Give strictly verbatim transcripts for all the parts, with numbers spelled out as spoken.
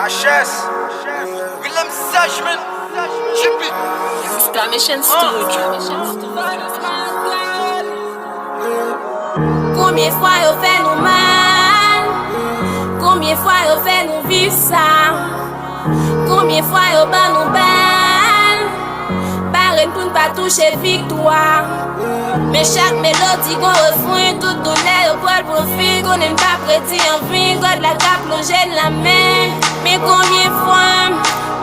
H S, Willem Sajman, J P. Exclamation Studio. Konbyen fwa yo fè nou mal? Konbyen fwa yo fè nou viv sa? Konbyen fwa yo ban nou bal? Bare n pou n pa touche viktwa. Men chak melodi gon refren, tout doulè yo pral pran fen. Konnen m pa predi an ven, God la ka plonje n lamen. Men konbyen fwa,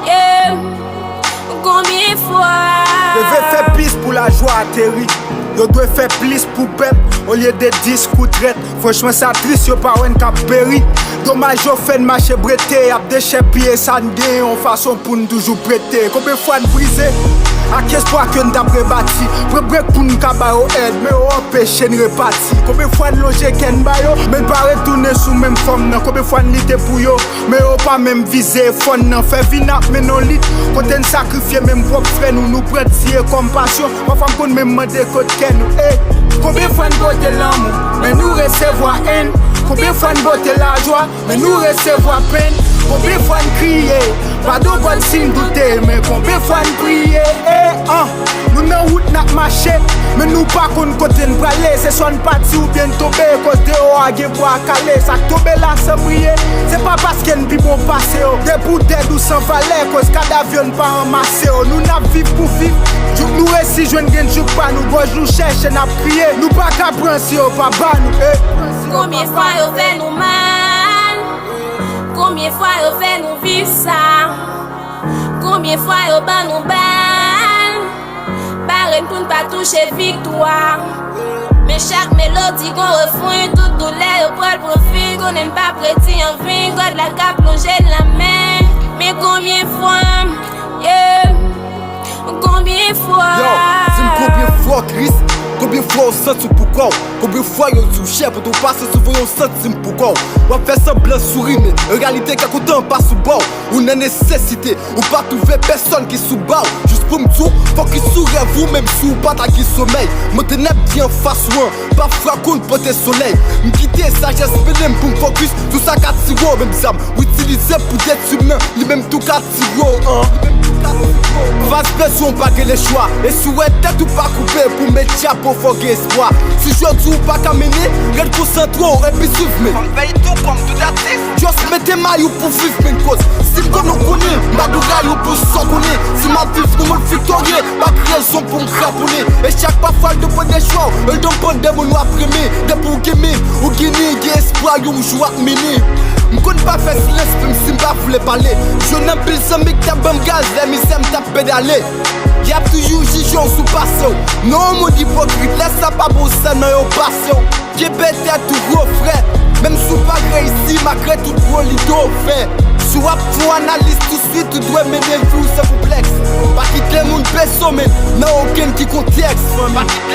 yeah, konbyen fwa? Leve fè plis pou lajwa ateri. Yo dwe fè plis pou pèp olye de diskou trèt. Franchman sa tris, yo pa wè n k ap peri. Domaj yo fè n mache brete, y ap dechèpiye sa n genyen yon fason pou n toujou prete. Konbyen fwa n brize ak espwa ke n t ap rebati? Pran brek pou n ka ba yo èd, men yo anpeche n repati. Konbyen fwa n lonje kè n ba yo, men n pa retounen sou menm fòm nan? Konbyen fwa n lite pou yo, men yo pa menm vize fòn nan? Fè vi n ap mennen yon lit kote n sakrifye menm pwòp frè nou, nou pran tiye kòm pasyon. Pafwa m konn menm mande kot kè nou. Ey, konbyen fwa n pote lanmou, men nou resevwa enn? Konbyen fwa n pote lajwa, men nou resevwa penn? Konbyen fwa n kriye? Padon God si n doute, men konbyen fwa n priye? Ey, an, nou nan wout n ap mache, men nou pa konn kote n prale. Se swa n pati oubyen n tonbe, koz deyò a gen bwa kale. Sa k tonbe la san priye, se pa paske n pi bon pase yo. Depi w dèd ou san valè, koz kadav yo n pa ranmase yo. Nou n ap viv pou viv, jouk nou resi jwenn grenn jouk pa nou. Gòj nou chèche, n ap kriye, nou pa ka pran si yo pa ba nou. Ey. Konbyen fwa yo fè nou mal? Konbyen fwa yo fè nou viv sa? Konbyen fwa yo ban nou bal? Bare n pou n pa touche viktwa. Men chak melodi gon refren, tout doulè yo pral pran fen. Konnen n pa predi an ven, God la ka plonje n lamen. Men konbyen fwa, yeah, konbyen fwa? Yo, di m konbyen fwa w tris? Konbyen fwa w santi w pou kò w? Konbyen fwa yo di w chè, pandan w pa santi w voye yon santim pou kò w? W ap fè sanblan souri, men an reyalite kè kontan pa sou bò w. Ou nan nesesite, ou pa twouve pèsòn ki sou ba w. Jis pou m di w, fokis sou rèv ou, menm si w pa ta gen somèy. Monte nèg ki anfas ou an, pafwa konn pote solèy. M kite sajès mennen m pou m fokis sou sa k atire w. Menm zam ou itilize pou detwi m nan, li menm tou ka tire w an. Fas bezwen w pa gen lechwa. E si w wè tèt ou pa koupe pou met chapo, fò w gen espwa. Si jodi w pa ka mennen, ret konsantre w epi swiv men. Fò m veye tou kòm tout atis. Just mete may ou pou viv men koz. Si m konn ou konnen, m pa dou ray ou pou sa w konnen. Si m ap viv nan mond viktorye, pa gen rezon pou m kraponnen. E chak pafwa l depann de chwa w, l depann de moun w ap renmen. Depi w gen men, ou gen ni, gen espwa yon jou w ap mennen. M konn pa fè silans menm si m pa vle pale. Jwenn anpil zanmi k t ap ban m gaz, lè mizè m t ap pedale. Y ap toujou jije w sou pase w. Nan yon mond ipokrit, lè sa pa bon, sa nan yo pase w. Kenbe tèt ou wo frè, menm si w pa reyisi malgre tout gwo lide w fè. Si w ap fè yon analiz touswit, ou dwe mennen vi w san konplèks. Pa kite moun peze w men nan okenn ki kontèks. Pa kite